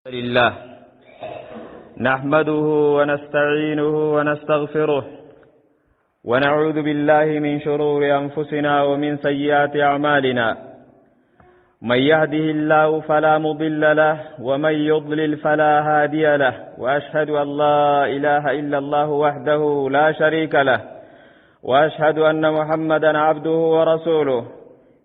لله نحمده ونستعينه ونستغفره ونعوذ بالله من شرور أنفسنا ومن سيئات أعمالنا. من يهده الله فلا مضل له ومن يضلل فلا هادي له، وأشهد أن لا إله إلا الله وحده لا شريك له، وأشهد أن محمدا عبده ورسوله.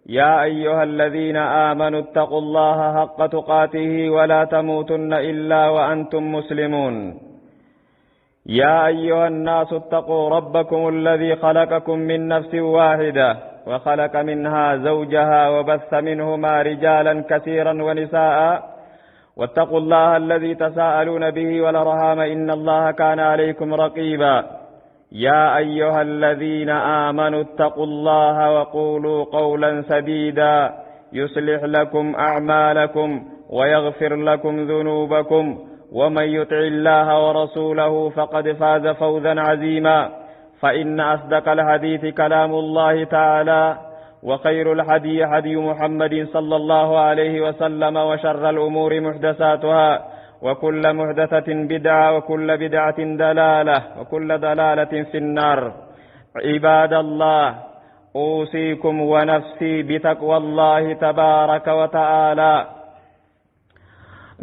يا أيها الذين آمنوا اتقوا الله حق تقاته ولا تموتن إلا وأنتم مسلمون. يا أيها الناس اتقوا ربكم الذي خلقكم من نفس واحدة وخلق منها زوجها وبث منهما رجالا كثيرا ونساء، واتقوا الله الذي تساءلون به والأرحام إن الله كان عليكم رقيبا. يا أيها الذين آمنوا اتقوا الله وقولوا قولا سديدا يصلح لكم أعمالكم ويغفر لكم ذنوبكم، ومن يطع الله ورسوله فقد فاز فوزا عظيما. فإن أصدق الحديث كلام الله تعالى، وخير الهدي هدي محمد صلى الله عليه وسلم، وشر الأمور محدثاتها، وكل محدثة بدعة، وكل بدعة دلالة، وكل دلالة في النار. عباد الله، أوصيكم ونفسي بتقوى الله تبارك وتعالى.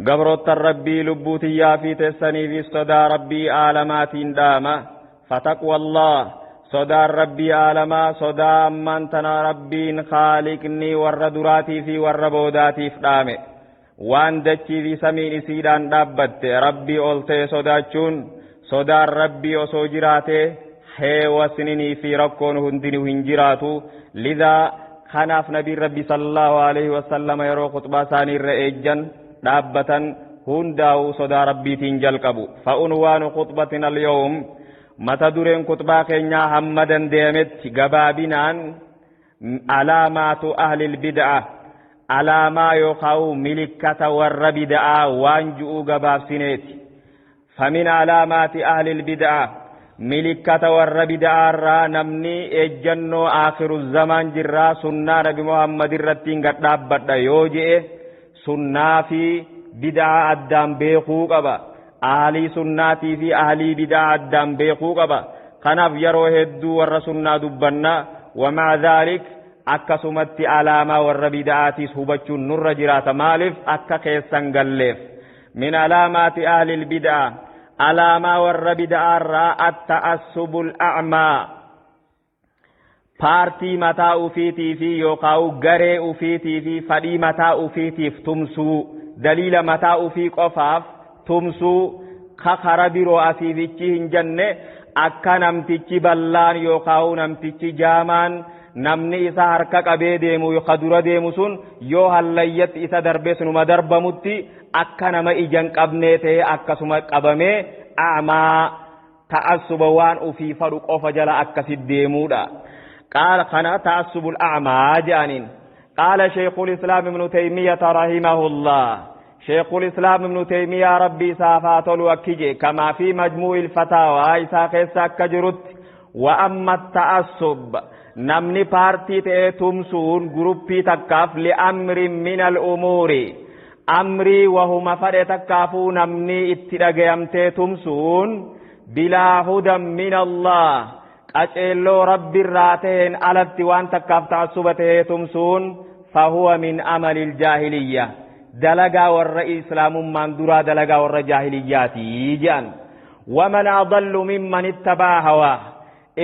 قبرت ربي لبوتي في تسني في صدى ربي آلمات داما، فتقوى الله صدى ربي آلما صدى من تنا ربي خالقني والردراتي في والربوداتي في دامه. Waan dachii fi samiin isiidhaan dhaabbatte rabbii ol ta'e sodaachuun sodaan rabbii osoo jiraate heewasninii fi rakkoon hundinuu hin jiraatu. Lidaa kanaaf nabiin rabbi sallallahu alaihi wasallam yeroo khutbaa isaanii irra eejjan dhaabbatan hundaa'uu sodaa rabbiitiin jalqabu. Fa'unwaanu khutbatina al-yawm, mata dureen khutbaa keenyaa hamma dandeemetti gabaabinaan alaamaatu ahlil bid'a, alaamaa yookaan milikkata warra bid'aa waan ju'uu gabaabsineeti. Famin alaamaati ahlil bid'a, milikkata warra bid'aarraa namni ejjannoo aakhiru zamaan jirraa sunnaa nabi Muhammad irratti hin gadhaabbadha yoo je'e sunnaa fi bid'aa addaan beekuu qaba. Ahlii sunnaatii fi ahlii bid'aa addaan beekuu qaba. Kanaaf yeroo hedduu warra sunnaa dubbanna. Wamaa dhaalik akkasumatti alaamaa warra bid'aatiis hubachuun nurra jiraata. Maaliif akka keessan galleef. Min alaamaati ahlil bid'a, alaamaa warra bid'aarraa at-ta'assubul a'maa, paartii mataa ufiitii fi yookaan garee ufiitii fi fadhii mataa ufiitiif tumsuu, daliila mataa ufii qofaaf tumsuu, kakara biroo asiifichi hin jenne akka namtichi ballaan yookaan namtichi jaamaan namni isa harka qabee deemu yookaan dura deemu sun yoo hallayyatti isa darbee sunuma darbamutti akka nama ijaan qabnee ta'e akkasuma qabamee a'maa ta'assuba waan ufii fadhu qofa jala akkasi deemuudha. Qaala kana ta'assubul a'maa jedhaniin. Qaala Sheekhul Islaam Ibnu Taymiyyata rahimahullah. Sheekhul Islaam Ibnu Taymiyyaa rabbi isaaf haa tolu akki jedhe kamaa fi majmuu'il fataawaa isaa keessa akka jirutti, wa amma ta'assub, namni paartii ta'ee tumsuun guruppii takkaaf li'amrin min al'umuuri, amrii wahuma fadhe takkaafuu namni itti dhagayamtee tumsuun bilaa hudan min Allah, qaceelloo rabbiirraa ta'een alatti waan takkaaf ta'assuba ta'ee tumsuun fahuwa min amalil jaahiliyya, dalagaa warra islaamummaan duraa dalagaa warra jaahiliyyaatii jedhan. Waman adallu mimman ittabaa hawaa,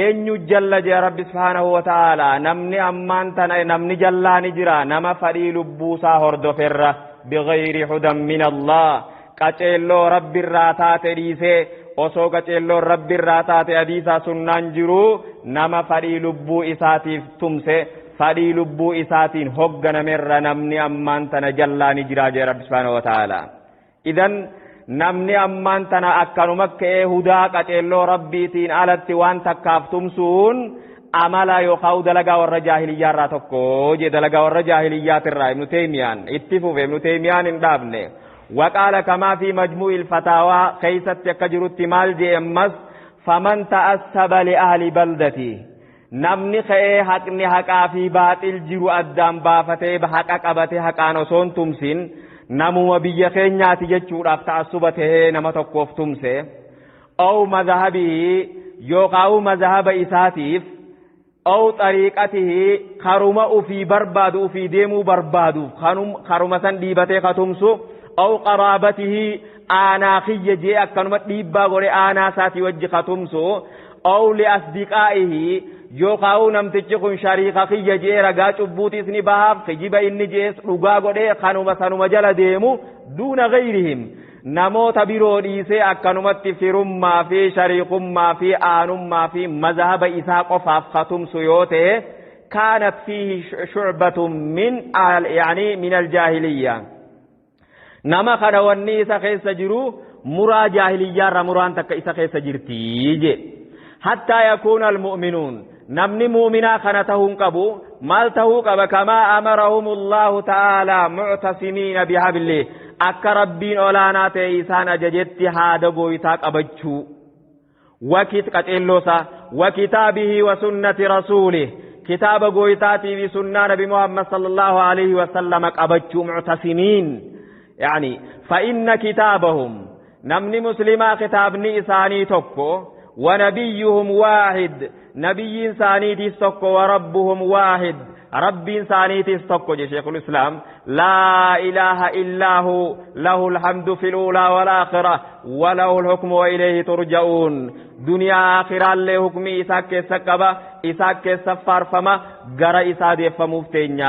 eenyu jalla jee rabbi subhaanahu wa ta'ala, namni ammaan tana namni jallaa ni jira nama fadhii lubbuusaa hordoferra bighayri hudan min Allah, qaceelloo rabbiirraa taate dhiisee osoo qaceelloon rabbiirraa taate hadiisaa sunnaan jiru nama fadhii lubbuu isaatiif tumse fadhii lubbuu isaatiin hogganamerra namni ammaan tana jallaa ni jira jee rabbi subhaanahu wa ta'ala. Idan namni ammaan tana akkanuma ka'ee hudaa qaceelloo rabbiitiin alatti waan takkaaf tumsuun amala yookaan dalagaa warra jaahiliyyaarraa tokko jee dalagaa warra jaahiliyyaatirraa Ibnu Taymiyaan itti fufe. Ibnu Taymiyaan hin dhaabne. Waqaala kamaa fi majmuu'il fataawaa keessatti akka jirutti maal jee ammas, faman ta'assaba li ahli baldati, namni ka'ee haqni haqaa fi baaxil jiru addaan baafatee haqa qabatee haqaan osoo hin tumsin Namuma biyya keenyaati jechuudhaaf ta'assuba tahee nama tokkoof tumse, aw madhabihi yookaan madhaba isaatiif, aw xariiqatihi karuma ufii barbaadu ufii deemuu barbaaduuf karuma san dhiibatee katumsu, aw qaraabatihi aanaa kiyya jee akkanuma dhiibbaa godhe aanaa isaatii wajji katumsu, aw liasdiqaa'ihi yookaan namtichi kun shariika kiyya jee ragaa cubbuutiis ni bahaaf kijiba inni jees dhugaa godhee kanuma sanuma jala deemu duuna gayrihim namoota biroo dhiisee akkanumatti firummaa fi shariikummaa fi aanummaa fi mazhaba isaa qofaaf katumsu yoo ta'e kaanat fiihi shucbatun min yani min aljaahiliyya nama kana wanni isa keessa jiru muraa jaahiliyyaarra muraan takka isa keessa jirtii je hattaa yakuuna almu'minuun namni muuminaa kana tahuu qabu maal tahuu qaba kamaa amarahumullahu ta'aalaa muctasimiina bihablih akka rabbiin olaanaa ta'e isaan ajajetti haada gooytaa qabachuu wakit qaceelloosa wa kitaabihi wa sunnati rasuulih kitaaba gooytaatii fi sunnaa nabi muhammad sallallahu alaihi wasallama qabachuu muctasimiin yani fa inna kitaabahum namni muslimaa kitaabni isaanii tokko ونبيهم واحد نبي ثاني تستك وربهم واحد رب ثاني تستك شيخ الإسلام لا إله إلا هو له الحمد في الأولى والآخرة وله الحكم وإليه ترجعون دنيا آخرة اللي حكمي إساك سكبا إساك سفار فما غرا إساد فمفتين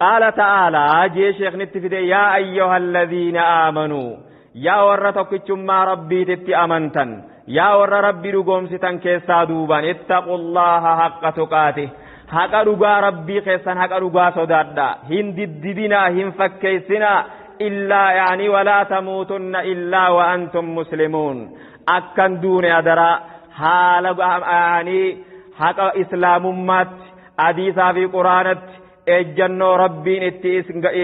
قال تعالى جي شيخ نتفدي يا أيها الذين آمنوا يا ورتك ما ربي تتي أمنتن يا ور ربي رغومستن كيسا دوبان اتقوا الله حق تقاته حق رغا ربي كيسان حق رغا صدادا هن دددنا هن فكيسنا إلا يعني ولا تموتن إلا وأنتم مسلمون أكن دون أدرا حال يعني حق إسلام مات حديثا في قرآنت ejjannoo rabbiin itti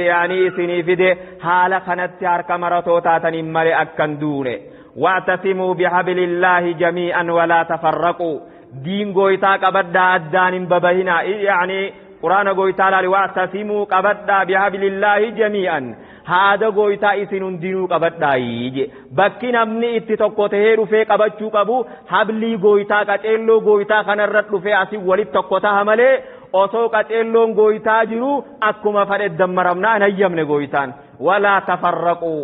yaani isinii fide haala kanatti harka maratoo taataniin malee akkan duune واعتصموا بحبل الله جميعا ولا تفرقوا دين غويتا قبدا أدان ببهنا يعني قرآن غويتا لالي واعتصموا قبدا بحبل الله جميعا هذا غويتا إسنون دينو قبدا يجي بكي نمني itti tokko tahee dhufee qabachuu qabu hablii gooytaa qaceelloo gooytaa kanarra dhufee asii walitti tokko taha malee osoo qaceelloon gooytaa jiru akkuma fedhe dammaramnaa hin hayyamne gooytaan walaa tafarraquu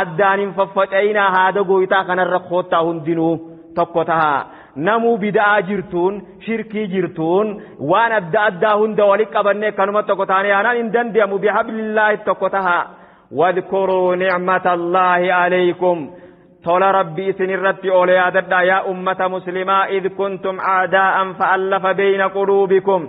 addaan hin faffaca'inaa haada gooytaa kanarra koottaa hundinuu tokko taha namuu bida'aa jirtuun shirkii jirtuun waan adda addaa hunda walitti qabannee kanuma tokko taane yaanaan hin danda'amu bihablillaahi tokko taha wadkuruu nicmata allaahi alaykum tola rabbi isin irratti oole yaadadhaa yaa ummata muslimaa id kuntum aadaa'an fa'allafa bayna quluubikum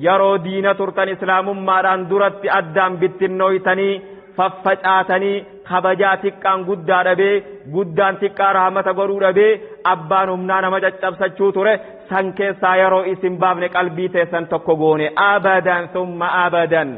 yeroo diina turtan islaamummaadhaan duratti addaan bittinnooytanii faffacaatanii kabajaa xiqqaan guddaa dhabee guddaan xiqqaa rahmata godhuu dhabee abbaan humnaa nama caccabsachuu ture san keessaa yeroo isin baafne qalbii teessan tokko goone abadan summa abadan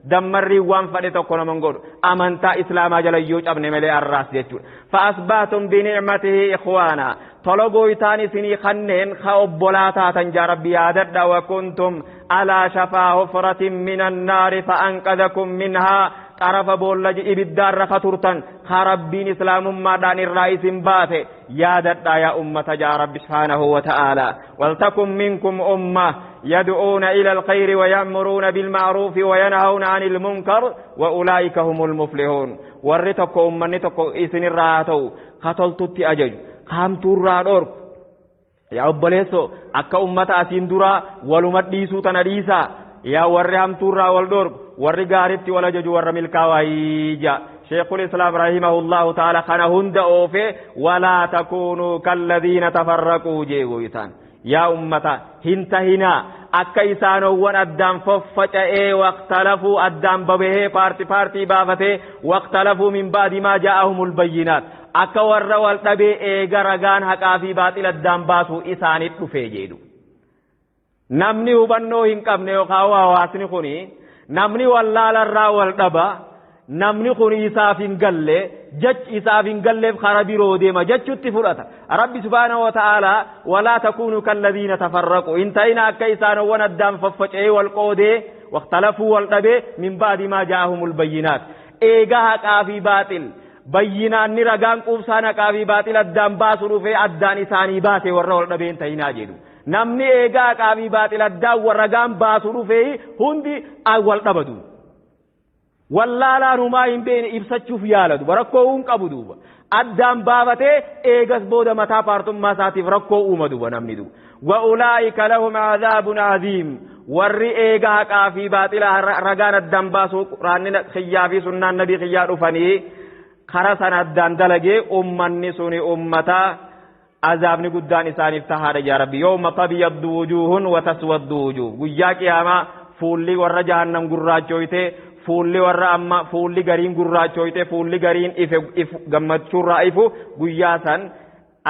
dammarrii waan fadhe tokko naman godhu amantaa islaamaa jala yoo cabne malee arraas jechuudha fa'asbaatum binicmatihi ikhwaana tola gooytaan isinii kanneen ka obbolaa taatan jaa rabbi yaadadha wa kuntum alaa shafaa hufratin min annaari fa'anqadakum minhaa xarafa boolla ibiddaarra ka turtan ka rabbiin islaamummaadhaan irraa isin baase yaadadha yaa ummata jaa rabbi subhaanahu wa ta'aalaa waltakun minkum umma يدعون إلى الخير ويأمرون بالمعروف وينهون عن المنكر وأولئك هم المفلحون ورتك أمنتك إسن الراتو قتلت أجج قامت الرادور يا أبليسو أكا أمة أسين درا ولمت ديسو تنديسا يا ورهم ترى والدور ورغارتي ولا جج ور ملكا ويجا شيخ الإسلام رحمه الله تعالى خنا هند أوفي ولا تكونوا كالذين تفرقوا جيغويتان يا أمتا هنتهنا akka isaanowwan addaan faffaca'ee waqtalafuu addaan babahee paarti paartii baafatee waqtalafuu min ba'di maa jaa'ahumul bayyinaat akka warra wal dhabee eega ragaan haqaa fi baaxil addaan baasuu isaanit dhufee jedhu. Namni hubannoo hin qabne yookaan hawaasni kuni namni wallaalarraa wal dhaba namni kun isaaf hin galle jechi isaaf hin galleef karaa biroo deema jechutti fudhata. Rabbi subhaanahu wa ta'aalaa walaa takuunuu kalladhiina tafarraqu hin ta'ina akka isaanowwan addaan faffaca'ee wal qoodee waqtalafuu wal dhabee min ba'di maa jaa'ahumul bayyinaat. Eega haqaa fi baaxil bayyinaan ni ragaan quubsaan haqaa fi baaxil addaan baasu dhufee addaan isaanii baase warra wal dhabeen ta'inaa jedhu. Namni eega haqaa fi baaxil addaan warra ragaan baasu dhufee hundi wal dhabadu. Wallaalaan humaa hin beekne ibsachuuf yaala duuba rakkoo hin qabu duuba. Addaan baafatee eegas booda mataa paartummaa isaatiif rakkoo uuma duuba namni duuba. Wa'ulaa'ika lahum cadaabun cadiim. Warri eega haqaa fi baaxila ragaan addaan baasuu quraanni xiyyaa fi sunnaan nabii xiyyaa dhufanii kara sana addaan dalagee ummanni suni ummata azaabni guddaan isaaniif tahaadha yaa rabbi. Yawma tabyaddu wujuuhun wa taswaddu wujuuh. Guyyaa qiyaamaa fuulli warra jahannam gurraachooyte, fuulli warra amma fuulli gariin gurraachooyte, fuulli gariin ife gammachuurraa ifu guyyaa san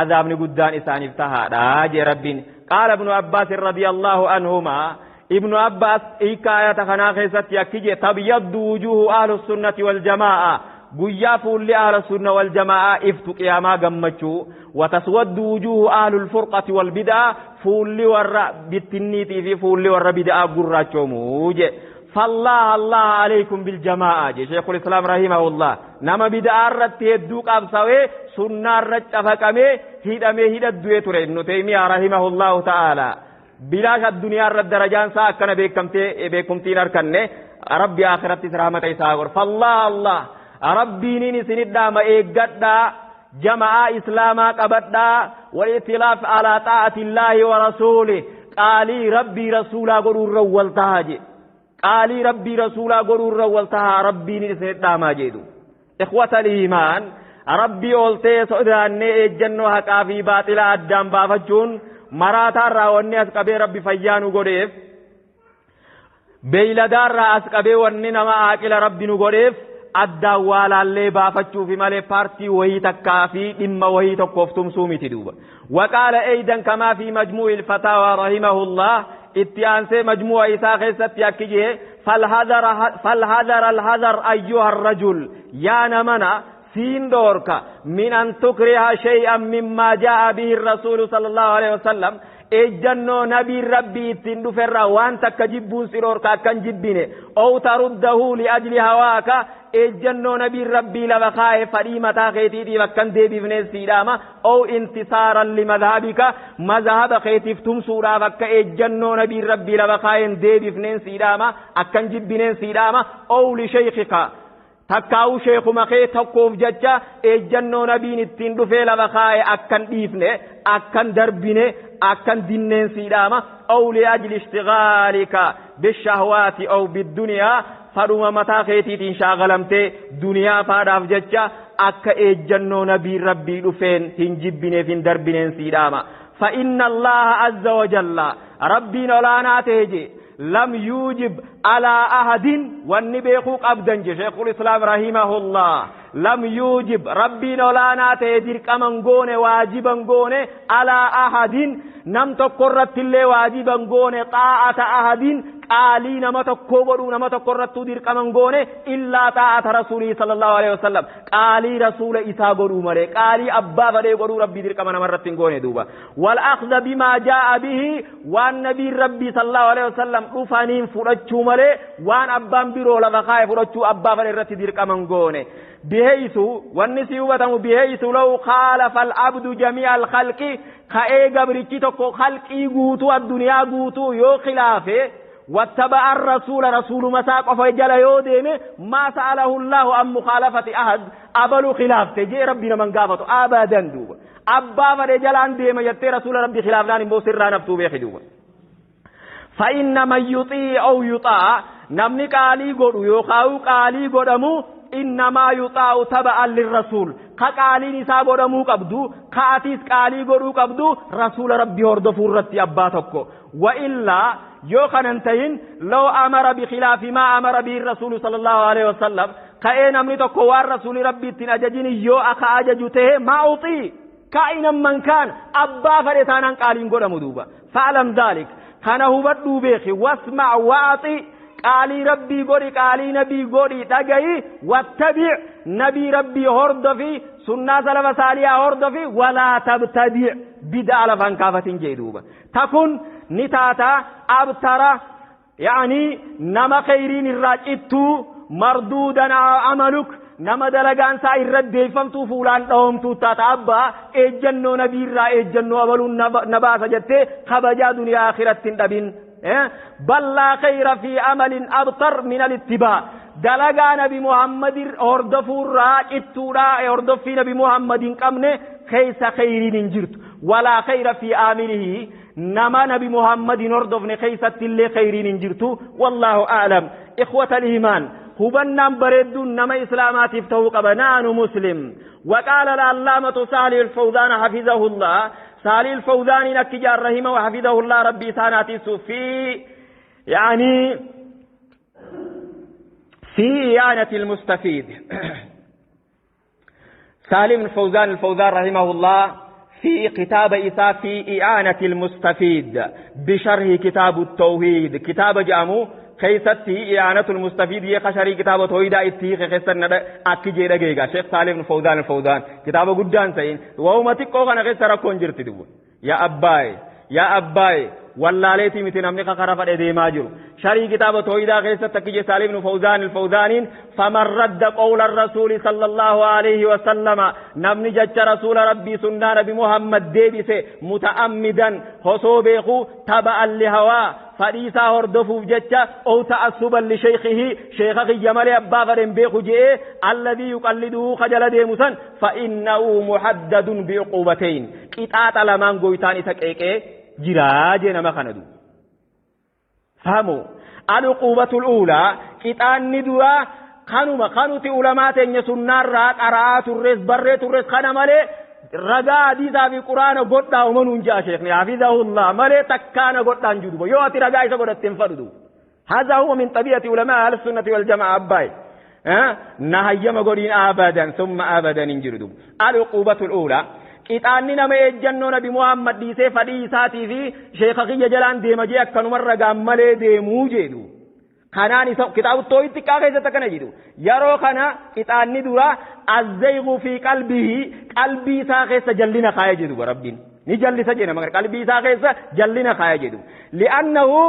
azaabni guddaan isaaniif tahaadha jee rabbiin. Qaala ibnu Abbaas radiyallahu anhumaa, ibnu Abbaas hiika ayata kanaa keessatti akki jee: tabyaddu wujuuhu ahlu sunnati wal jamaa'a, guyyaa fuulli ahlu sunna wal jamaa'a iftu qiyaamaa gammachuu, wataswaddu wujuuhu ahlu lfurqati wal bid'a, fuulli warra bittinniitii fi fuulli warra bid'aa gurraachoomuu je. فالله الله عليكم بالجماعة جي شيخ الإسلام رحمه الله. نما بدعة الرت هدو قابسوي سنة الرت فقمي هدمي هدد ترى ابن تيمية رحمه الله تعالى بلاش الدنيا الرد درجان سا أكنا بكمتين أركنه ربي آخرت رحمة إساغر. فالله الله ربي نيني سندا ما إيقدا جماعة إسلاما قبدا والائتلاف على طاعة الله ورسوله. قالي ربي رسولا قرور رولتها قالي ربي رسولا قرور رولتها ربي نسندا ما جيدو. إخوة الإيمان، ربي أولتي سعداني إجنو حقا في باطل أدام بافتشون مراتا راوني أسقبي ربي فيانو قريف بيلدار را أسقبي وني نما آكل ربي نقريف أدى والا اللي بافتشو في مالي بارتي وهي تكافي إما وهي تكوفتم سومي تدوب. وقال أيضا كما في مجموع الفتاوى رحمه الله، اتيانسي مجموع إساء خيست يكيه: فالحذر الحذر أيها الرجل، يا نمنا سين دورك من أن تكره شيئا مما جاء به الرسول صلى الله عليه وسلم. ejjannoo nabii rabbii ittiin dhuferraa waan takka jibbuun si dhoorka akkan jibbine, ow taruddahu liajli hawaaka, ejjannoo nabii rabbii lafa kaa'e fadhii mataa keetiitiif akkan deebifnee siidhaama, ow intisaaran limadhabika, mazhaba keetiif tumsuudhaaf akka ejjannoo nabii rabbii lafa kaa'een deebifneen siidhaama akkan jibbineen siidhaama, ow lishaykhika, takkaa'u sheekuma kee tokkoof jecha ejjannoo nabiin ittiin dhufee lafa kaa'e akkan dhiifne akkan darbine akkan dinneen siidhaama, aw liajli ishtigaalika bishahwaati aw bidduniyaa, fadhuma mataa keetiitiin shaagalamtee duniyaa faadhaaf jecha akka ejjannoo nabiin rabbii dhufeen hin jibbineef hin darbineen siidhaama. Fa inna allaha azza wa jalla, rabbiin olaanaa ta'e je, لم يوجب على أحد والنبيخ قبدا شيخ الإسلام رحمه الله، لم يوجب ربي نولانا تهدير كمن قونه واجبا قونه على أحد، نم تقرت اللي واجبا قونه طاعة أحد، قالي نما تكبروا نما تقرت دير كمن قونه إلا طاعة رسوله صلى الله عليه وسلم. قالي رسول إسا قروا مري قالي أبا فري قروا ربي دير كمن مرت قونه دوبا. والأخذ بما جاء به والنبي ربي صلى الله عليه وسلم رفانين فرجوا مري وان أبان برو لفخاي فرجوا أبا فري رت دير كمن قونه بحيث والنسيوبة بحيث لو خالف العبد جميع الخلق خائي قبرتي تكو خلقي قوتو الدنيا قوتو يو خلافه واتبع الرسول رسول مساق فجل يوديم ما سأله الله عن مخالفة أحد أبلو خلافته جي ربنا من قافته أبدا دوب أبا فرجل عن ديم يتي رسول ربي خلافنا نبو سرنا نفتو بيخدوب. فإن من يطيع أو يطاع نمني قالي قدو يوخاو قالي قدمو إنما يطاع تبعا للرسول قالي نساء قدمو قبدو قاتيس قالي قدو قبدو رسول ربي هردفو رتي أباتكو. وإلا يوخن انتين لو أمر بخلاف ما أمر به الرسول صلى الله عليه وسلم كأين أمني تكوار رسول ربي تنججين يو أخا أججته ما أطيع كائنا من كان أبا فريتانا قالين قدمو دوبا. فألم ذلك كان هو بيخي واسمع وأطيع قالي ربي قولي قالي نبي قولي تقعي واتبع نبي ربي هردفي سنة سلف سالية هردفي ولا تبتدع بدع لفن كافة جيدوبا. تكون نتاتا أبتر يعني نما خيرين الراجئتو marduudan amaluk nama dalagaan isaa irra deeffamtuu fuulaan dhawamtuu taata abbaa ejjannoo nabiirraa ejjannoo abaluun na baasa jettee kabajaa duniyaa akhiratti hin dhabin. Bal laa khayra fi amalin abtar min alittibaa dalagaa nabi Muhammad hordofuurraa cittuudhaa hordoffii nabi Muhammad hin qabne keessa khayriin hin jirtu. Walaa khayra fi aamilihi nama nabi Muhammad hin hordofne keessatti illee khayriin hin jirtu. Wallaahu a'lam. Ikhwata al-iimaan hubannaan bareedduun nama islaamaatiif ta'uu qaba. Naanu muslim. وقال العلامة صالح الفوزان حفظه الله صالح الفوزان نكجار رحمه وحفظه الله ربي ساناتي في يعني في إعانة المستفيد. سالم الفوزان الفوزان رحمه الله في كتاب إساء في إعانة المستفيد بشرح كتاب التوحيد كتاب جامو كيستي إعانة المستفيد يخشري كتاب التوحيد إتي خسر أكيد رجيجا شيخ سالم الفوزان الفوزان كتاب قدان سين وهو ما تقوى أنا خسر كونجرت دبو يا أباي يا أباي والله ليتي متى نمني خرافة إدي ماجر شري كتاب التوحيد خيسة تكيج سالم بن فوزان الفوزانين فمن رد قول الرسول صلى الله عليه وسلم نمني جج رسول ربي سنة نبي محمد ديبس متعمدا حصوبه تبعا لهواه فريسا هردفو جج أو تعصبا لشيخه شيخه جمال أبا فرن بيخو جئ الذي يقلده خجل ديمسا فإنه محدد بعقوبتين قطعة لمن قويتان سكيكي جراج نما خندو فهموا العقوبة الأولى قطعان ندوا خانوما خانوتي علماء تنيا سنة راك أرات الرس برت الرس خانا مالي رجا حديثا في قرآن قطع ومن جاء شيخنا حفظه الله مالي تكان قطع جدوب يواتي رجا إذا قد تنفردو هذا هو من طبيعة علماء أهل السنة والجماعة أباي نهيما قولين أبدا ثم أبدا انجردو العقوبة الأولى qixaanni nama ejjannoo nabi Muhammad dhiisee fadhii isaatii fi sheekha kiyya jalaan deema jee akkanumarra gaammalee deemuu jedhu. Kanaan isa kitaaba tooyitti xiqqaa keessatti akkana jedhu. Yeroo kana qixaanni dura azzaygu fi qalbihi qalbii isaa keessa jallina kaaya jedhu Rabbiin. Ni jallisa jedha maqaa qalbii isaa keessa jallina kaaya jedhu. Li'annahu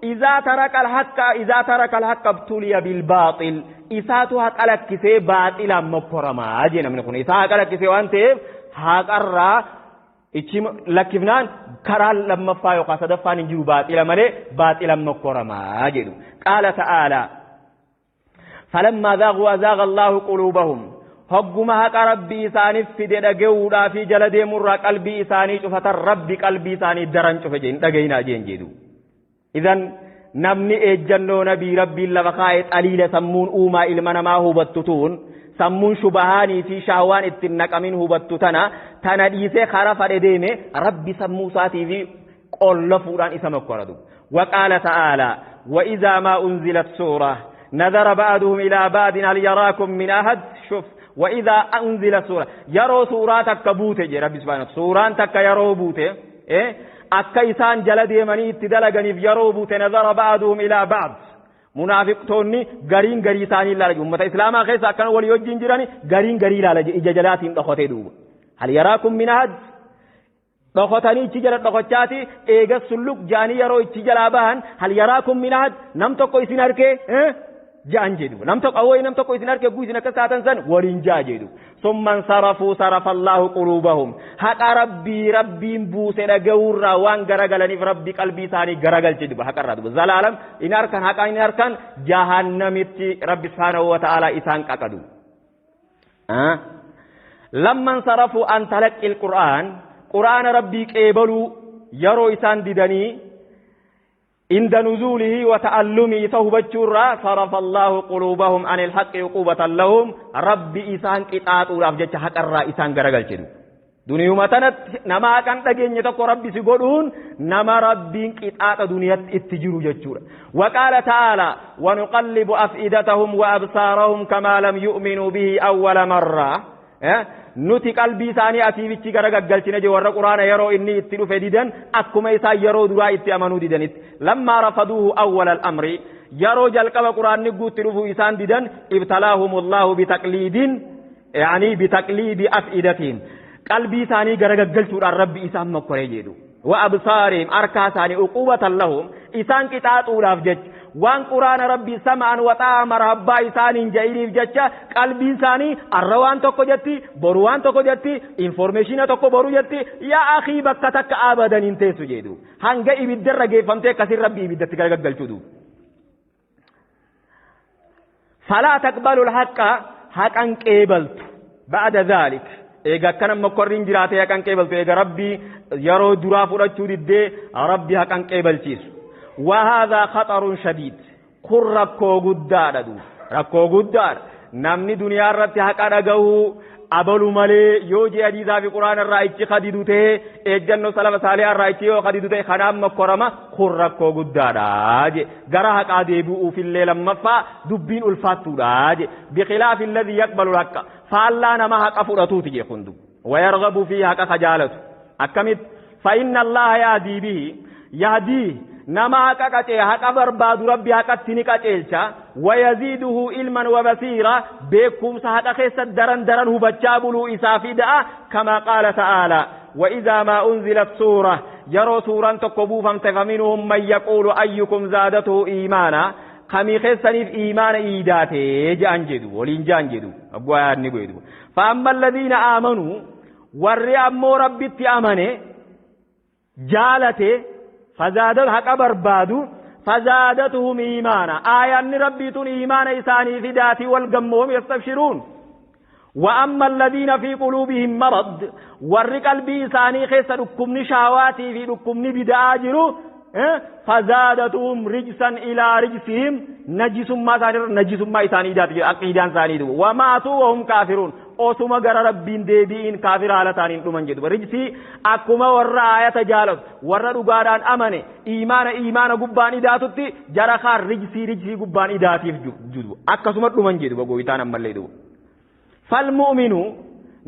إذا ترك الحق إذا ترك الحق ابتلي بالباطل إساتو حق لكسي باطلا مكرما جينا من كون إسا حق لكسي وانت haqarraa ichi lakkifnaan karaa lammaffaa yookaan sadaffaan hin jiru baaxila malee baaxilan mokkoramaa jedhu. Qaala ta'aalaa falammaa zaaquu azaaqa Allaahu quluubahum hogguma haqa rabbii isaaniif fide dhaga'uudhaa fi jala deemurraa qalbii isaanii cufatan rabbi qalbii isaanii daran cufe jeen dhaga'inaa jeen jedhu. Idan namni ejjannoo nabii rabbiin lafa kaa'e xaliila sammuun uumaa ilma namaa hubattu tuun sammuun shubahaanii fi shaawaan ittiin naqamin hubattu tana dhiisee karaa fadhe deeme rabbi sammuu isaatii fi qollafuudhaan isa mokkoratu. Waqaala ta'aalaa وإذا ما أنزلت سورة نظر بعضهم إلى بعض هل يراكم من أحد شوف وإذا أنزلت سورة يرو سورة تكبوته جي ربي سبحانه سورة تك يرو بوته إيه أكا إسان جل ديمني اتدلغني يرو بوته نظر بعضهم إلى بعض منافقتوني غرين غري ثاني لا رجل أمة إسلاما خيسا كانوا ولي وجين جيراني غرين غري لا رجل إجا جلاتين دخوتي دوب هل يراكم من أحد دخوتاني إجا جلات دخوتاتي إيغا سلوك جاني يرو إجا جلابان هل يراكم من أحد نمتقو إسين هركي جان جدو نمتقو أوي نمتقو إسين هركي قو إسين كساتن سن ولين جا جدو ثم انصرفوا صرف الله قلوبهم حق ربي ربي بوسه دغورا وان غرغلني ربي قلبي ثاني غرغل جدو حق رب زلالم ان اركان حق ان اركان جهنمتي ربي سبحانه وتعالى إسان ققدو لما انصرفوا عن تلقي القرآن قرآن ربي قبلوا يرو إسان ددني عند نزوله وتعلمه توبچورا صرف الله قلوبهم عن الحق عقوبة لهم ربي إسان قطاطوراف جچ حق الرا إسان غرغلچن دنيوما تنت نما كان دغني تكو ربي سي غدون نما ربي قطاط دنيا اتجرو جچورا وقال تعالى ونقلب أفئدتهم وأبصارهم كما لم يؤمنوا به أول مرة nuti qalbii isaanii asiifichi garagaggalchine je warra quraana yeroo inni itti dhufe didan akkuma isaan yeroo duraa itti amanuu didanitti lammaa rafaduuhu awwala al-amri yeroo jalqaba quraanni guutti dhufu isaan didan ibtalaahumullahu bitaqliidin yani bitaqliidi af'idatihim qalbii isaanii garagaggalchuudhaan rabbi isaan mokkoree jedhu وأبصارهم أركاساني عقوبة لهم إسان قطاطوداف جچ وان قرآن ربي سمعا وطاعة مرحبا إسان جايريف جچ قلبي إنساني الروان tokko jetti boru waan tokko jetti information tokko boru jetti yaa akhi bakka takka abadan hin teessu jedhu hanga ibiddarra geeffamtee akkasii rabbi ibiddatti gargalchuu duuba. فلا تقبل الحق حقا قبلت بعد ذلك eega akkana mokkorriin jiraatee haqan qeebaltu eega rabbii yeroo duraa fudhachuu diddee rabbi haqan qeebalchiisu. وهذا خطر شديد kun rakkoo guddaadha duuba rakkoo guddaadha namni duniyaa irratti haqa dhagahuu abalu malee yoo jee hadiisaa fi quraana irraa ichi kadidu ta'e eeggannoo salafa saalihaa irraa ichi yoo kadidu ta'e kanaan mokkorama kun rakkoo guddaadha je gara haqaa deebi'uufillee lammaffaa dubbiin ulfaattuudha je bikhilaafi alladhii yaqbalu haqqa faallaa nama haqa fudhatuuti je kun dubu wayarghabu fi haqa kajaalatu akkamit fa inna allaha yahdii bihi yahdii nama haqa qacee haqa barbaadu rabbi haqatti ni qaceelcha wayaziiduhu ilman wabasiira beekumsa haqa keessa daran daran hubachaa buluu isaa fida'a kamaa qaala ta'aalaa وإذا ما أنزلت سورة يرو سورة تقبوفا فمنهم من يقول أيكم زادته إيمانا خمي خسنيف إيمان إيداته جانجدو ولين جانجدو أبوان نقول فأما الذين آمنوا ورّي أمو ربي أمني جالته فزاد الحق بربادو فزادتهم إيمانا آيان ربي إيمان إساني في ذاتي والقمهم يستبشرون وأما الذين في قلوبهم مرض ور قلبي إساني خيس ركمني شهواتي في ركمني بدآجرو فزادتهم رجسا إلى رجسهم نجس ما ثاني نجس ما إساني ذاتي أقيدان ثاني وماتوا وهم كافرون osuma gara rabbiin deebi'in kaafira haala taaniin dhuman jedhu rijsii akkuma warra aayata jaalatu warra dhugaadhaan amane iimaana iimaana gubbaan idaatutti jara kaan rijsii rijsii gubbaan idaatiif jedhu akkasuma dhuman jedhu gooftaan ammallee dubu. Falmu'minu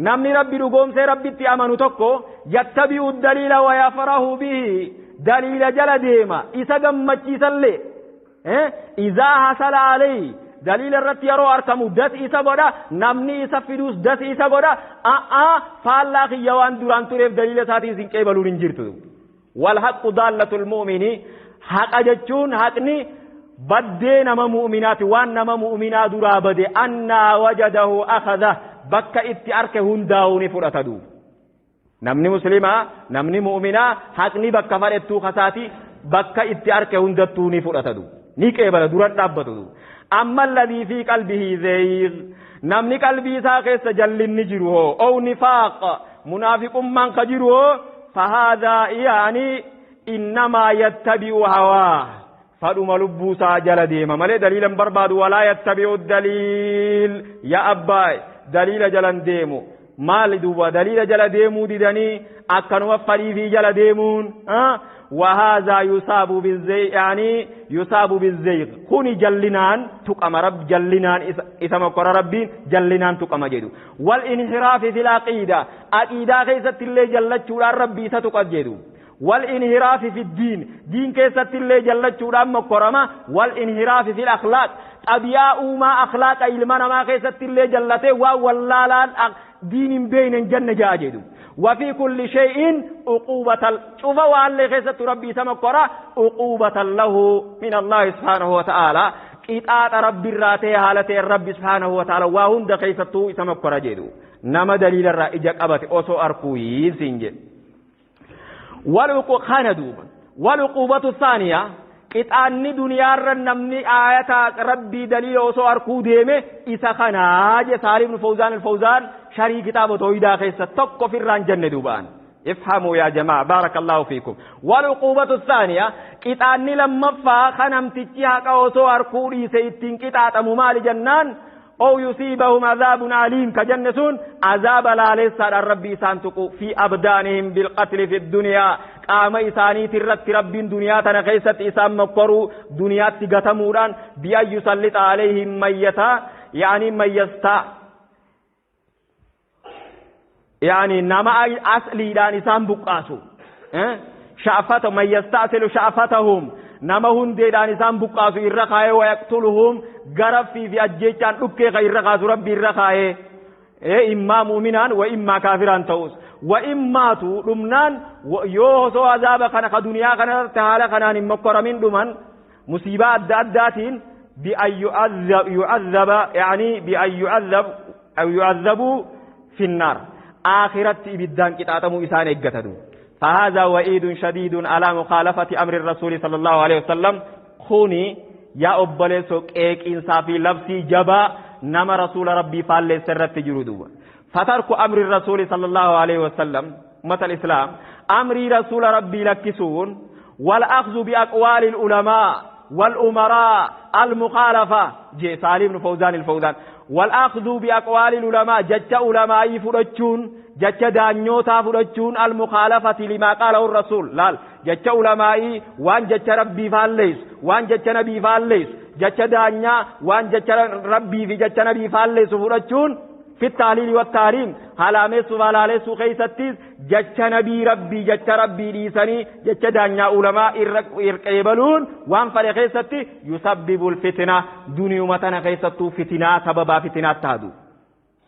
namni rabbi dhugoomsee rabbitti amanu tokko yattabi'u daliila wa yafrahu bihi daliila jala deema isa gammachiisallee izaa hasala alayhi دليل الرت يرو أركمو دس إسا قدا نمني إسا فدوس دس إسا قدا فالله خيوان دوران تريف دليل ساتي سنكي بلورين جرتو والحق ضالة المؤمن حق جتشون حقني بدي نما مؤمنات وان نما مؤمنات درا بدي أنا وجده أخذه بك إتي أركه هنداوني فرأتدو نمني مسلمة نمني مؤمنة حقني بك فرأتو خساتي بك إتي أركه هندتوني فرأتدو نيكي بلا دوران دابتو أما الذي في قلبه زيغ نمني قلبي ساقس جل النجره أو نفاق منافق من قجره فهذا يعني إنما يتبع هواه فدوم لبوسا جل ديما مالي دليلا برباد ولا يتبع الدليل يا أباي دليل جلن ديمو مال دوبا دليل جل ديمو ديدني أكنوا فريفي جل ديمون أه؟ وهذا يصاب بالزيغ يعني يصاب بالزيغ كوني جلنان تقام رب جلنان إسم قرى ربي جلنان تقام جدو والانحراف في العقيدة عقيدة كيست اللي جلت شورا ربي ستقام جدو والانحراف في الدين دين كيست اللي جلت شورا مكرمة والانحراف في الأخلاق أبياء ما أخلاق إلمنا ما كيست اللي جلته وواللالان دين بين الجنة جاجدو وفي كل شيء عقوبة شوف وعلى خيسة ربي سمكرا عقوبة له من الله سبحانه وتعالى قطعة ربي الراتي حالة الرب سبحانه وتعالى وهم دخيسة سمكرا جدو نما دليل الرائجة أبت أسو أركوي سنجد والعقوبة الثانية قطعة دنيا النمني آية ربي دليل أسو أركو ديمه إسا خناج سالم بن فوزان الفوزان شري كتاب توحيدا خيسة تقو في الران جنة دوبان افهموا يا جماعة بارك الله فيكم والعقوبة الثانية قطعني لما فا خنمتجيها قوسو أركوري سيتين قطعة ممال جنان أو يصيبهم عذاب أليم كجنسون عذاب لا ليس الرب سانتقو في أبدانهم بالقتل في الدنيا قام إساني ترت رب دنيا تنخيست إسام مقرو دنيا تغتموران بأن يسلط عليهم ميتا يعني ميستا يعني نما أصلي دان إسام بقاسو شعفته من يستأصل شعفتهم نما هندي دان إسام بقاسو إرقاء ويقتلهم غرف في أجيشان أبكي غير رقاس ربي الرقاء إما مؤمنان وإما كافران توس Wa immaatu dhumnaan yoo osoo azaaba kana ka duniyaa kanarratti haala kanaan hin mokkoramin dhuman musiibaa adda addaatiin bi'an yu'azzaba yaani bi'an yu'azzab aw yu'azzabuu finnaar aakiratti ibiddaan qixaaxamuu isaan eeggatatu. فهذا وعيد شديد على مخالفة أمر الرسول صلى الله عليه وسلم. خوني يا أبليسو كيك إنصافي لبسي جبا نما رسول ربي فالي سرت جردوا. فترك أمر الرسول صلى الله عليه وسلم أمة الإسلام أمر رسول ربي لكسون والأخذ بأقوال العلماء والأمراء المخالفة جي سالم بن فوزان الفوزان والأخذ بأقوال العلماء جج علماء فرجون جج دانيوتا فرجون المخالفة لما قاله الرسول لا جج علماء وان جج ربي فالليس وان جج نبي فالليس جج دانيا وان جج ربي في جج نبي فالليس فرجون في التعليل والتعليم هلامس وهلالس خيستيس جج نبي ربي جج ربي ليسني جج دانيا علماء إرقبلون وان فرخيستي يسبب الفتنة دنيا متنا خيستو فتنة سببا فتنة تهدو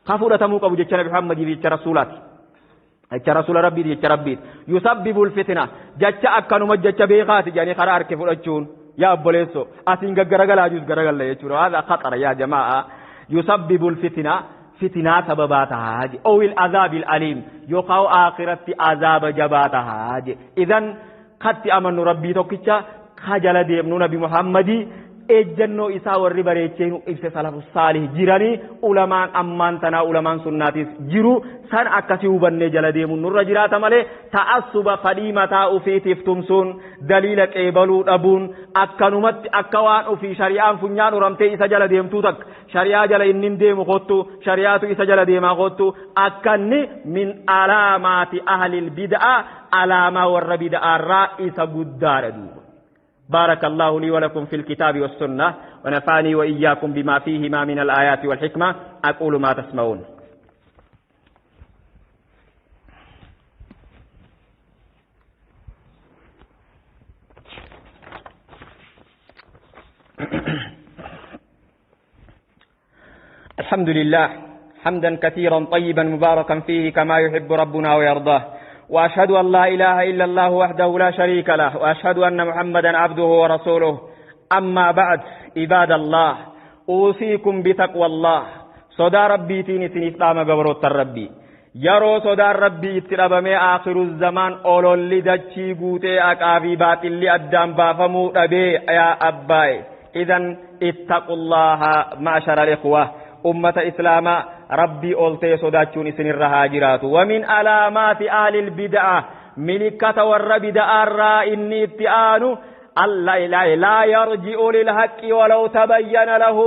خفورة موقف جج نبي محمد جج رسولات جج رسول ربي جج ربي يسبب الفتنة جج أكنم جج بيغات يعني قرار كفرجون يا أبوليسو أسين غرغلا جوز غرغلا يجورو هذا خطر يا جماعة. يسبب الفتنة فتنة سبباتها أو العذاب الأليم يقع آخرة عذاب جباتها. إذن قد أمن ربي توكيتشا خجل ديمنو نبي محمد ejjannoo isaa warri bareechee nu ibse salafu saalih jiranii ulamaan ammaan tanaa ulamaan sunnaatis jiru san akkasii hubannee jala deemuun nurra jiraata malee ta'assuba fadhii mataa ufiitiif tumsuun daliila qeebaluu dhabuun akkanumatti akka waan ufii shari'aan funyaan uramtee isa jala deemtuu takka shari'aa jala inni deemu kottu shari'aatu isa jala deemaa kottu akkanni min alaamaati ahlil bid'a alaamaa warra bid'aarraa isa guddaadha duuba. بارك الله لي ولكم في الكتاب والسنة ونفعني وإياكم بما فيهما من الآيات والحكمة. أقول ما تسمعون. الحمد لله حمدا كثيرا طيبا مباركا فيه كما يحب ربنا ويرضاه، وأشهد أن لا إله إلا الله وحده لا شريك له، وأشهد أن محمدا عبده ورسوله. أما بعد، عباد الله، أوصيكم بتقوى الله. صدى ربي تيني سنفطام قبروت الربي يرو صدى ربي اتربمي آخر الزمان أولو اللي دجي قوتي أكافي باطل اللي أدام بافمو أبي يا أباي. إذن اتقوا الله معشر الإخوة، أمة إسلاما ربي أولتي صداتشون سن الرهاجرات. ومن علامات أهل البدعة ملكة والربدعة الرا إني اتآن الله لا يرجع للحق ولو تبين له.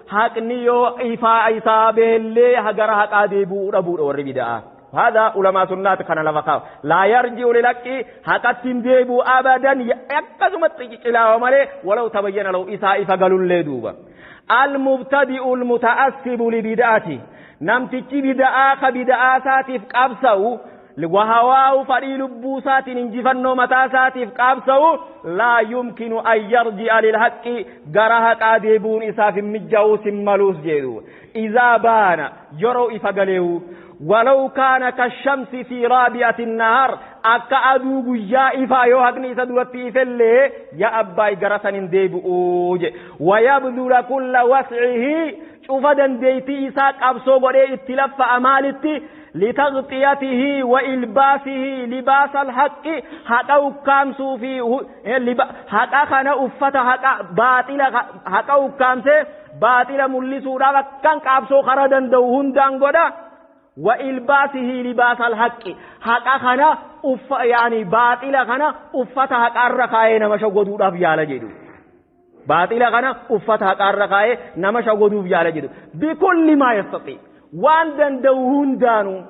حق نيو إفاء إصابه اللي هجر حق أديبو ربو والربدعة. هذا علماء سنة كان لفقا لا يرجع للحق حق تنديبو أبدا يكزمت إلى عمره ولو تبين له إساء فقالوا اللي دوبا. المبتدئ المتعصب لبدعته نمتي بدعة خبدعة ساتف قبسه وهواه فريل بوسات انجفنو متى ساتف قبسه لا يمكن أن يرجع للحق قرها قادبون إساف مجاو سمالوس جيدو إذا بان يرو إفقليه ولو كان كالشمس في رابعة النهار أكا أدوغ يا إفا يوهقني سدوتي إفلي يا أباي قرسن ديبؤوج ويبذل كل وسعه شوفا ديتي إساق أبسو قري اتلف أمالتي لتغطيته وإلباسه لباس الحق حقا كامسو في حقا خنا أفتا حقا باطل حقا كامسي باطل ملسو راغا كان كابسو خردن دوهن دانغودا وإلباسه لباس الحق حقا خنا يعني باطل خنا أفتا حقا الرقاية نمشا قدود أفيالا جدو باطل خنا أفتا حقا الرقاية نمشا قدود أفيالا جدو بكل ما يستطيع وان دندوهن دانو.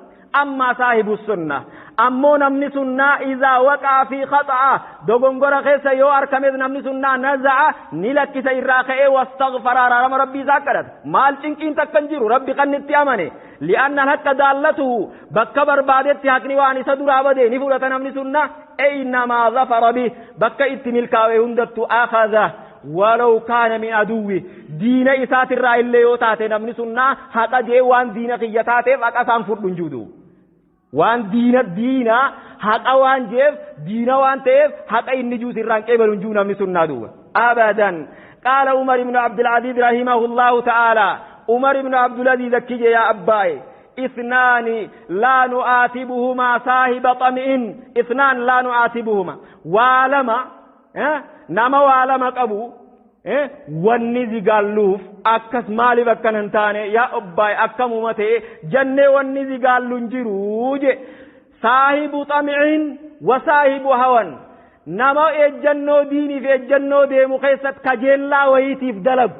أما صاحب السنة أمو نمني سنة إذا وقع في خطأ دوغنغورا خيسا يو أركمز نمني سنة نزع نلكس إراخئ واستغفر رام ربي ذاكرت مال چنكين تكنجيرو ربي قنتي أماني لأن الحق دالته بكبر بادت حقني واني صدر عبده نفولة نمني سنة أينما ظفر به بك اتملكاوي هندت آخذه ولو كان من عدوه دين إسات الرأي اللي يوتاتي نمني سنة حقا جيوان دين قيتاتي فقا سانفر جودو Waan diina diina haqa waan jeef diina waan ta'eef haqa inni juus irraan qeebalu hin jiru namni sunnaa duuba. Abadan. Qaala Umar ibn Abdul Aziz rahimahullahu ta'ala. Umar ibn Abdul Aziz akki jee yaa abbaaye. اثنان لا نعاتبهما صاحب طمئ اثنان لا نعاتبهما والما نما والما قبو wanni zigaalluuf akkas maaliif akkana hin taane yaa obbaay akkamuma ta'e jennee wanni zigaallu hin jiruu je. Saahibu xamicin wa saahibu hawan, nama ejjannoo diiniif ejjannoo deemu keessatti kajeellaa wayiitiif dalagu,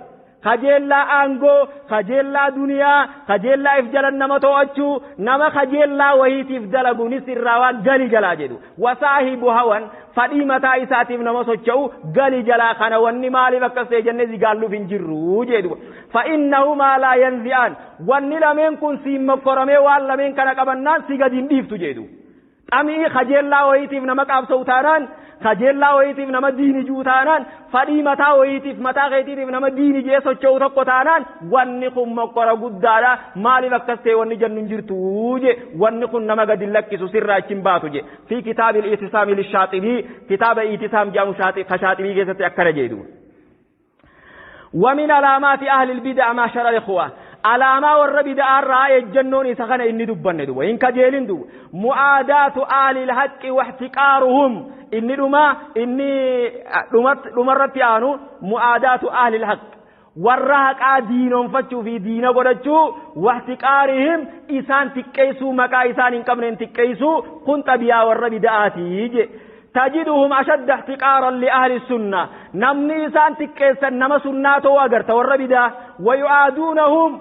kajeellaa aangoo, kajeellaa duniyaa, kajeellaa if jalan nama to'achuu, nama kajeellaa wayiitiif dalagu nis irraa waan gali jalaa jedhu. Wasaahibu hawan, fadhii mataa isaatiif nama socho'u gali jalaa kana wanni maaliif akkas ta'e jennee zigaalluuf hin jirru jedhu. Fa'innahumaa laa yanzi'aan, wanni lameen kun siin mokkoramee waan lameen kana qabannaan si gadi hin dhiiftu jedhu. Xamii kajeellaa wayiitiif nama qaabsa'u taanaan, kajeellaa wayiitiif nama diini juu taanaan, fadhii mataa wayiitiif mataa keetiitiif nama diini jee socho'u tokko taanaan, wanni kun mokkora guddaadha. Maaliif akkas ta'e wanni jennu hin jirtu je. Wanni kun nama gadi lakkisu sirraa achi hin baatu je. Fi kitaabil itisaami lishaaxibii, kitaaba itisaam jedhamu ka shaaxibii keessatti akkana jedhu. ومن علامات أهل البدع معشر الإخوة، علامة ور بدع الرأي الجنون إسخنا إني دبن دو إن كجيلين دو معاداة أهل الحق واحتقارهم. إني دما إني دمرت آنو معاداة أهل الحق warra haqaa diinoonfachuu fi diina godhachuu, واحتقارهم isaan xiqqeessuu, maqaa isaan hin qabneen xiqqeessuu, kun xabiyaa warra bida'aatii je. تجدهم أشد احتقارا لأهل السنة، نمني إسان تكيسا نما سنة وأغرت والربدا ويعادونهم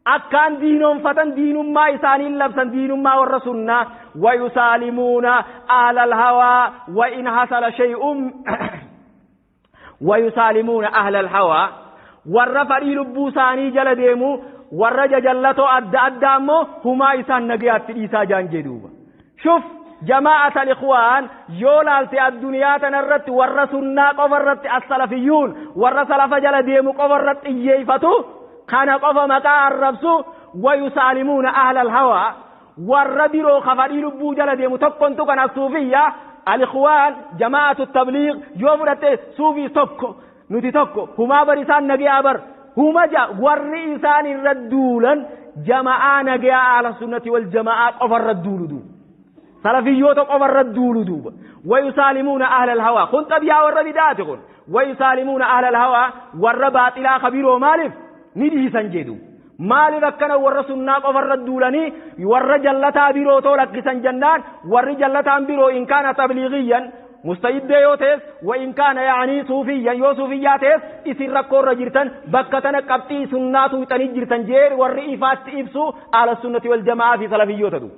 أكان دينهم فتن دين ما إسان لبسا دين ما ور سنة ويسالمون أهل الهوى وإن حصل شيء ويسالمون أهل الهوى warra fadhii lubbuu isaanii jala deemu, warra jajallatoo adda addaa immoo humaa isaan nagayaatti dhiisaa jaan jedhuuba. Shuf جماعة الإخوان يولالتي الدنيا تنرت ور سنة قفرت السلفيون ور سلف جل ديمو قفرت إيفتو كان قف مكا الربسو ويسالمون أهل الهوى ور برو خفري لبو جل ديمو تقنتو كان الصوفية الإخوان جماعة التبليغ يوفرت صوفي tokko nuti tokko humaa bar isaan nagayaa bar huma ja warri isaan irra duulan jama'aa nagayaa ahla sunnati wal jama'aa qofa irra duulu duuba, salafiyyoota qofa irra duulu duuba. ويسالمون أهل الهوى, kun xabiyaa warra bidaati kun. ويسالمون أهل الهوى, warra baaxilaa kabiroo maaliif ni dhiisan jedhu. Maaliif akkana warra sunnaa qofa irra duulanii warra jallataa biroo too lakkisan jennaan, warri jallataan biroo إن كان تبليغيا musta'iddee yoo ta'es وإن كان يعني suufiyyan yoo suufiyyaa ta'es isin rakkoo irra jirtan bakka tana qabxii sunnaatu hixanii jirtan jee warri ifaatti ibsu ahla sunnati wal jamaa fi salafiyyoota du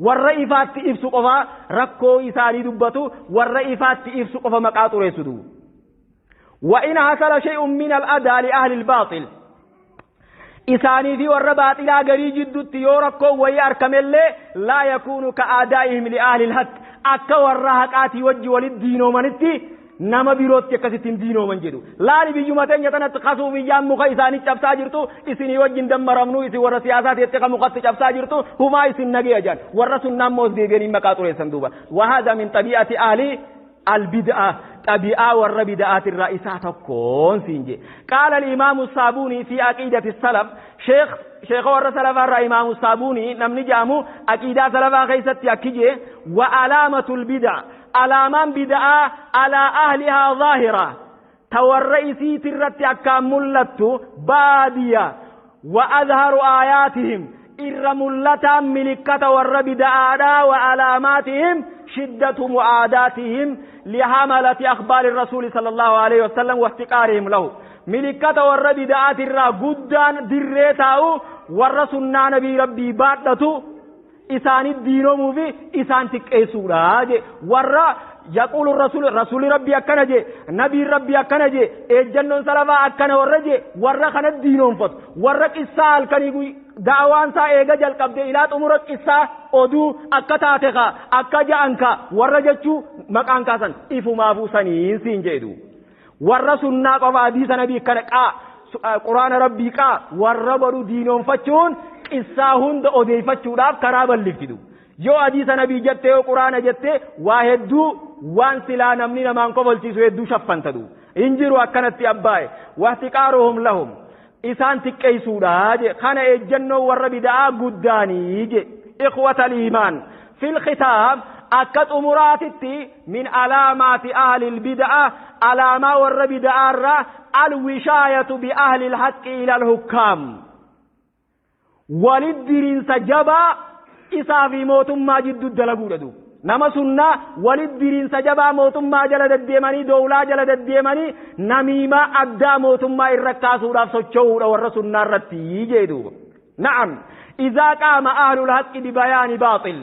warra ifaatti ibsu qofa rakkoo isaanii dubbatu, warra ifaatti ibsu qofa maqaa xureessu du. وإن حصل شيء من الأذى لأهل الباطل, isaanii fi warra baaxilaa garii jidduutti yoo rakkoo wayii argamellee, لا يكون كعدائهم لأهل الحق, akka warra haqaatii wajji walitti diinoomanitti nama birootti akkasitti hin diinooman jedhu. Laali biyyuma teenya tanatti kasuu biyyaan muka isaanii cabsaa jirtu isinii wajjin dammaramnu, isin warra siyaasaati jettee kan mukatti cabsaa jirtu humaa isin nagaya jedhan, warra sunnaan moos deebi'anii maqaa xureessan duuba. وهذا من طبيعة أهل البدعة, xabi'aa warra bida'aatirraa isaa tokkoon siin je. قال الإمام الصابوني في عقيدة السلف, sheekh sheekha warra salafaarraa imaamu Saabuunii namni jedhamu aqiidaa salafaa keessatti akki jee: وعلامة البدع, alaamaan bida'aa على أهلها ظاهرة, ta warra isiitirratti akkaan mul'attu بادية وأظهر آياتهم, irra mul'ataan milikkata warra bida'aadhaa وعلاماتهم شدة معاداتهم لحملة أخبار الرسول صلى الله عليه وسلم واحتقارهم له. Milikkata warra bida'aatirraa guddaan dirree taa'u warra sunnaa nabii rabbii baadhatu isaanit diinomuu fi isaan xiqqeessuudha je. Warra يقول الرسول, رسول ربي akkana je, nabii rabbii akkana je, ejjannoon salafaa akkana warra je, warra kana diinoonfatu, warra qissaa halkanii da'awaan isaa eega jalqabde ilaa xumura qissaa oduu akka taate kaa akka ja'an kaa warra jechuu maqaan kaasan ifumaafuu saniin siin jedhu. Warra sunnaa qofa hadiisa nabii kana qaa quraana rabbii qaa warra godhu diinoonfachuun qissaa hunda odeeffachuudhaaf karaa bal'iftidu. Yoo hadiisa nabii jettee, yoo quraana jettee, waa hedduu waan silaa namni namaan kofolchiisu hedduu shaffanta duuba. Hin jiru akkanatti abbaa'e. Wahtiqaaruhum lahum. Isaan xiqqeessuudha je. Kana ejjennoo warra bida'aa guddaanii je. Ikhwatal iimaan. Fil khitaam, akka xumuraatitti, min alaamaati ahlil bida'a, alaamaa warra bida'aarraa, alwishaayatu bi ahlil haqqi ilal hukkaam. Walit diriinsa jabaa isaa fi mootummaa jidduu dalaguudha duuba. Nama sunnaa walit diriinsa jabaa mootummaa jala deddeemanii, dowlaa jala deddeemanii, namiimaa addaa mootummaa irra kaasuudhaaf socho'uudha warra sunnaa irratti jee duuba. Na'am, izaa qaama ahlul haqqi bibayaani baaxil,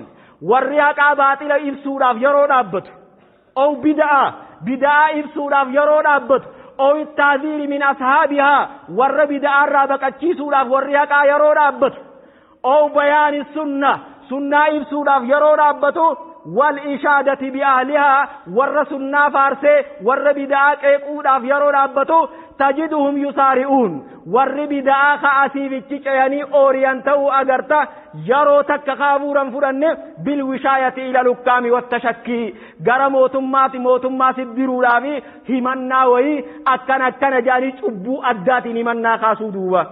warri haqaa baaxila ibsuudhaaf yeroo dhaabbatu, ow bida'a bida'aa ibsuudhaaf yeroo dhaabbatu, ow ittaaziiri min ashaabihaa, warra bida'aarraa baqachiisuudhaaf warri haqaa yeroo dhaabbatu, ow bayaani sunna, sunnaa ibsuudhaaf yeroo dhaabbatu, wal ishaadati bi ahlihaa, warra sunnaa faarsee warra bida'aa qeequudhaaf yeroo dhaabbatu, tajiduhum yusaari'uun, warri bida'aa ka'asiifichi ce'anii ooriyan ta'uu agarta. Yeroo takka kaabuuran fudhanne bil wishaayati ila lukkaami wattashakkii, gara mootummaati mootummaa siddiruudhaa fi himannaa wayii akkana akkana jedhanii cubbuu addaatiin himannaa kaasuu duuba.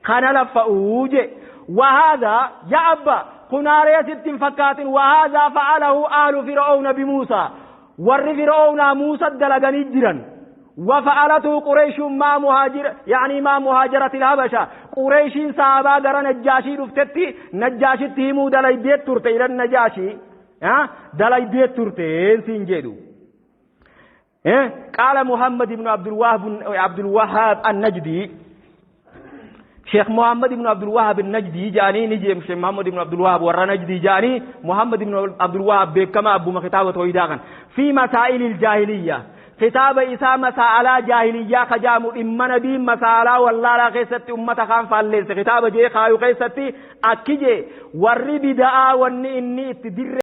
Kana laffa'uu je. Wahaadha yaa abba kunaaree sitti hin fakkaatin. Wahaadha fa'alahu ahlu fir'auna bimuusaa, warri fir'aunaa Muusa dalaganii jiran. وفعلته قريش مع مهاجر، يعني مع مهاجرة الحبشة. قريش صحابة غرا نجاشي رفتتي نجاشي تيمو دلاي تورتي إلى النجاشي ها دلاي تورتي سنجدو. قال محمد بن عبد الوهاب، عبد الوهاب النجدي، شيخ محمد بن عبد الوهاب النجدي جاني نجيم شيخ محمد بن عبد الوهاب ورا نجدي جاني محمد بن عبد الوهاب بكما أبو مختابة تويداغن في مسائل الجاهلية، كتاب إسا مسألة جاهلية خجام إما نبي مسألة والله لا خيستي أمة خان فالليس كتاب جي خايو خيستي أكيجي ورّي بدعا وني إني اتدر.